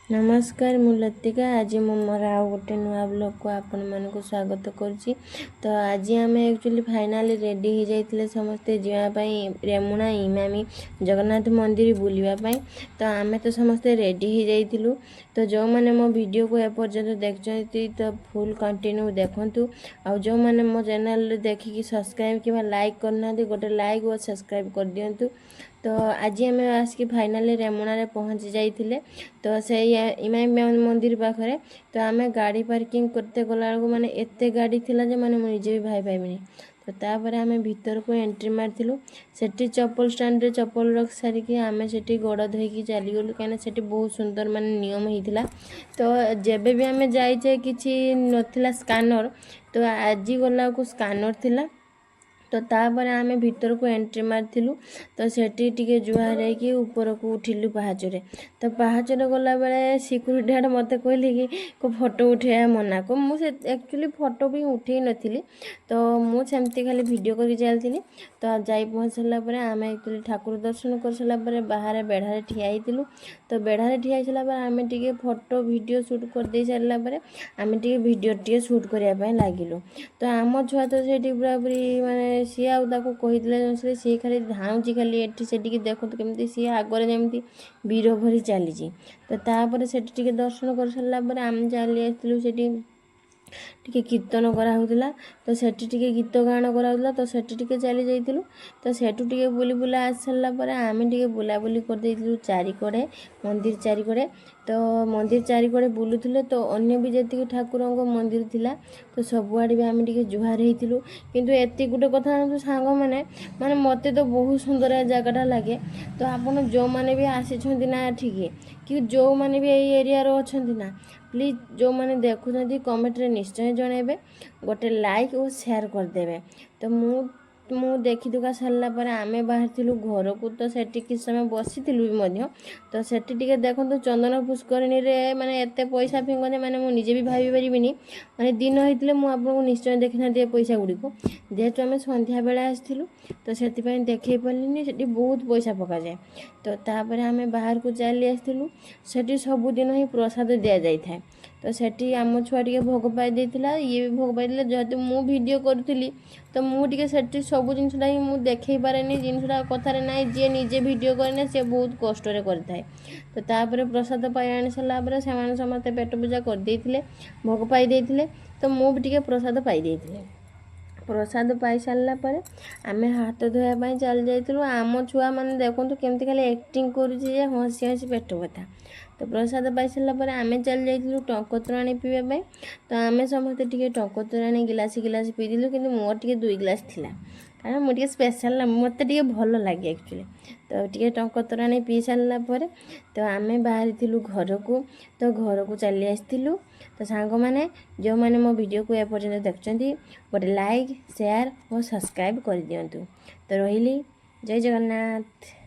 ନମସ୍କାର, ମୁଁ ଲତିକା। ଆଜି ମୁଁ ମୋର ଆଉ ଗୋଟେ ନୂଆ ବ୍ଲଗ୍କୁ ଆପଣମାନଙ୍କୁ ସ୍ୱାଗତ କରୁଛି। ତ ଆଜି ଆମେ ଆକ୍ଚୁଆଲି ଫାଇନାଲି ରେଡ଼ି ହେଇଯାଇଥିଲେ ସମସ୍ତେ ଯିବା ପାଇଁ ରେମୁଣା ଇମାମି ଜଗନ୍ନାଥ ମନ୍ଦିର ବୁଲିବା ପାଇଁ। ତ ଆମେ ତ ସମସ୍ତେ ରେଡ଼ି ହେଇଯାଇଥିଲୁ। ତ ଯେଉଁମାନେ ମୋ ଭିଡ଼ିଓକୁ ଏପର୍ଯ୍ୟନ୍ତ ଦେଖୁଛନ୍ତି, ତ ଫୁଲ୍ କଣ୍ଟିନ୍ୟୁ ଦେଖନ୍ତୁ। ଆଉ ଯେଉଁମାନେ ମୋ ଚ୍ୟାନେଲରେ ଦେଖିକି ସବସ୍କ୍ରାଇବ୍ କିମ୍ବା ଲାଇକ୍ କରିନାହାନ୍ତି, ଗୋଟେ ଲାଇକ୍ ଓ ସବସ୍କ୍ରାଇବ୍ କରିଦିଅନ୍ତୁ। ତ ଆଜି ଆମେ ଆସିକି ଫାଇନାଲି ରେମୁଣାରେ ପହଞ୍ଚି ଯାଇଥିଲେ, ତ ସେଇ ଇମାମି ମନ୍ଦିର ପାଖରେ। ତ ଆମେ ଗାଡ଼ି ପାର୍କିଂ କରତେ ଗଲାବେଳକୁ ମାନେ ଏତେ ଗାଡ଼ି ଥିଲା ଯେ ମାନେ ମୁଁ ନିଜେ ବି ଭାବିପାରିବିନି। ତ ତାପରେ ଆମେ ଭିତରକୁ ଏଣ୍ଟ୍ରି ମାରିଥିଲୁ। ସେଠି ଚପଲ ଷ୍ଟାଣ୍ଡରେ ଚପଲ ରଖି ସାରିକି ଆମେ ସେଠି ଗୋଡ଼ ଧୋଇକି ଚାଲିଗଲୁ, କାହିଁକିନା ସେଠି ବହୁତ ସୁନ୍ଦର ମାନେ ନିୟମ ହେଇଥିଲା। ତ ଯେବେ ବି ଆମେ ଯାଇଛେ, କିଛି ନଥିଲା ସ୍କାନର। ତ ଆଜି ଗଲାବେଳକୁ ସ୍କାନର ଥିଲା। ତ ତାପରେ ଆମେ ଭିତରକୁ ଏଣ୍ଟ୍ରି ମାରିଥିଲୁ। ତ ସେଠି ଟିକେ ଜୁହାର ହେଇକି ଉପରକୁ ଉଠିଲୁ ପାହାଚରେ। ତ ପାହାଚରେ ଗଲାବେଳେ ସିକ୍ୟୁରିଟି ଗାର୍ଡ଼ ମୋତେ କହିଲେ କି ଫଟୋ ଉଠେଇବା ମନା। ମୁଁ ସେ ଆକ୍ଚୁଆଲି ଫଟୋ ବି ଉଠେଇ ନଥିଲି, ତ ମୁଁ ସେମିତି ଖାଲି ଭିଡ଼ିଓ କରିକି ଚାଲିଥିଲି। ତ ଯାଇ ପହଞ୍ଚି ସାରିଲା ପରେ ଆମେ ଆକ୍ଚୁଆଲି ଠାକୁର ଦର୍ଶନ କରିସାରିଲା ପରେ ବାହାରେ ବେଢ଼ାରେ ଠିଆ ହେଇଥିଲୁ। ତ ବେଢ଼ାରେ ଠିଆ ହେଇସାରିଲା ପରେ ଆମେ ଟିକେ ଫଟୋ ଭିଡ଼ିଓ ସୁଟ୍ କରିଦେଇ ସାରିଲା ପରେ ଆମେ ଟିକେ ଭିଡ଼ିଓ ଟିକେ ସୁଟ୍ କରିବା ପାଇଁ ଲାଗିଲୁ। ତ ଆମ ଛୁଆ ତ ସେଇଠି ପୁରାପୁରି ମାନେ ସିଏ ଆଉ ତାକୁ କହିଥିଲେ, ସିଏ ଖାଲି ଧାଉଁଛି ଖାଲି ଏଠି ସେଠିକି। ଦେଖନ୍ତୁ କେମିତି ସିଏ ଆଗରେ ଯେମିତି ବୀର ଭଳି ଚାଲିଛି। ତ ତାପରେ ସେଠି ଟିକେ ଦର୍ଶନ କରିସାରିଲା ପରେ ଆମେ ଚାଲି ଆସିଥିଲୁ। ସେଠି ଟିକେ କୀର୍ତ୍ତନ କରାହେଉଥିଲା, ତ ସେଠି ଟିକେ ଗୀତ ଗାୟନ କରାହେଉଥିଲା, ତ ସେଠି ଟିକେ ଚାଲି ଯାଇଥିଲୁ। ତ ସେଠୁ ଟିକେ ବୁଲି ବୁଲା ଆସି ସାରିଲା ପରେ ଆମେ ଟିକେ ବୁଲାବୁଲି କରିଦେଇଥିଲୁ ଚାରିକଡ଼େ, ମନ୍ଦିର ଚାରିକଡ଼େ। ତ ମନ୍ଦିର ଚାରିକଡ଼େ ବୁଲୁଥିଲେ, ତ ଅନ୍ୟ ବି ଯେତିକି ଠାକୁରଙ୍କ ମନ୍ଦିର ଥିଲା, ତ ସବୁଆଡ଼େ ବି ଆମେ ଟିକେ ଜୁହାର ହେଇଥିଲୁ। କିନ୍ତୁ ଏତିକି ଗୋଟେ କଥା ଜାଣନ୍ତୁ ସାଙ୍ଗମାନେ, ମାନେ ମୋତେ ତ ବହୁତ ସୁନ୍ଦର ଏ ଜାଗାଟା ଲାଗେ। ତ ଆପଣ ଯେଉଁମାନେ ବି ଆସିଛନ୍ତି ନା ଏଠିକି, କି ଯେଉଁମାନେ ବି ଏଇ ଏରିଆର ଅଛନ୍ତି ନା, ପ୍ଲିଜ୍ ଯେଉଁମାନେ ଦେଖୁଛନ୍ତି, କମେଣ୍ଟରେ ନିଶ୍ଚୟ ଜଣାଇବେ, ଗୋଟେ ଲାଇକ୍ ଓ ସେୟାର କରିଦେବେ। ତ ମୁଁ ଦେଖିଦୁଖା ସାରିଲା ପରେ ଆମେ ବାହାରିଥିଲୁ ଘରକୁ। ତ ସେଠି କିଛି ସମୟ ବସିଥିଲୁ ବି ମଧ୍ୟ। ତ ସେଠି ଟିକେ ଦେଖନ୍ତୁ, ଚନ୍ଦନ ପୁଷ୍କରିଣୀରେ ମାନେ ଏତେ ପଇସା ଫିଙ୍ଗନ୍ତି, ମାନେ ମୁଁ ନିଜେ ବି ଭାବି ପାରିବିନି। ମାନେ ଦିନ ହେଇଥିଲେ ମୁଁ ଆପଣଙ୍କୁ ନିଶ୍ଚୟ ଦେଖିଥାନ୍ତି ଏ ପଇସା ଗୁଡ଼ିକୁ। ଯେହେତୁ ଆମେ ସନ୍ଧ୍ୟାବେଳେ ଆସିଥିଲୁ, ତ ସେଥିପାଇଁ ଦେଖେଇ ପାରିଲିନି। ସେଠି ବହୁତ ପଇସା ପକାଯାଏ। ତ ତାପରେ ଆମେ ବାହାରକୁ ଚାଲି ଆସିଥିଲୁ। ସେଠି ସବୁଦିନ ହିଁ ପ୍ରସାଦ ଦିଆଯାଇଥାଏ। ତ ସେଠି ଆମ ଛୁଆ ଟିକେ ଭୋଗ ପାଇ ଦେଇଥିଲା, ଇଏ ବି ଭୋଗ ପାଇଥିଲା। ଯେହେତୁ ମୁଁ ଭିଡ଼ିଓ କରୁଥିଲି, ତ ମୁଁ ଟିକେ ସେଠି ସବୁ ଜିନିଷଟା ହିଁ ମୁଁ ଦେଖେଇ ପାରେନି ଜିନିଷଟା। କଥାରେ ନାହିଁ, ଯିଏ ନିଜେ ଭିଡ଼ିଓ କରେନା, ସିଏ ବହୁତ କଷ୍ଟରେ କରିଥାଏ। ତ ତାପରେ ପ୍ରସାଦ ପାଇ ଆଣି ସାରିଲା ପରେ ସେମାନେ ସମସ୍ତେ ପେଟ ପୂଜା କରିଦେଇଥିଲେ, ଭୋଗ ପାଇ ଦେଇଥିଲେ। ତ ମୁଁ ବି ଟିକେ ପ୍ରସାଦ ପାଇ ଦେଇଥିଲି। ପ୍ରସାଦ ପାଇସାରିଲା ପରେ ଆମେ ହାତ ଧୋଇବା ପାଇଁ ଚାଲି ଯାଇଥିଲୁ। ଆମ ଛୁଆମାନେ ଦେଖନ୍ତୁ କେମିତି ଖାଲି ଆକ୍ଟିଂ କରୁଛି ଯେ ହସି ହସି ପେଟ ବ୍ୟଥା। ତ ପ୍ରସାଦ ପାଇସାରିଲା ପରେ ଆମେ ଚାଲି ଯାଇଥିଲୁ ଟଙ୍କ ତୋରାଣି ପିଇବା ପାଇଁ। ତ ଆମେ ସମସ୍ତେ ଟିକେ ଟଙ୍କ ତୋରାଣି ଗିଲାସ ଗିଲାସ ପିଇଥିଲୁ, କିନ୍ତୁ ମୋର ଟିକେ ଦୁଇ ଗ୍ଲାସ୍ ଥିଲା, କାରଣ ମୁଁ ଟିକେ ସ୍ପେଶାଲ୍, ମୋତେ ଟିକେ ଭଲ ଲାଗେ ଆକ୍ଚୁଆଲି। ତ ଟିକେ ଟଙ୍କ ତୋରାଣି ପିଇ ସାରିଲା ପରେ ତ ଆମେ ବାହାରିଥିଲୁ ଘରକୁ। ତ ଘରକୁ ଚାଲି ଆସିଥିଲୁ। ତ ସାଙ୍ଗମାନେ, ଯେଉଁମାନେ ମୋ ଭିଡ଼ିଓକୁ ଏପର୍ଯ୍ୟନ୍ତ ଦେଖୁଛନ୍ତି, ଗୋଟେ ଲାଇକ୍, ସେୟାର ଓ ସବସ୍କ୍ରାଇବ୍ କରିଦିଅନ୍ତୁ। ତ ରହିଲି, ଜୟ ଜଗନ୍ନାଥ।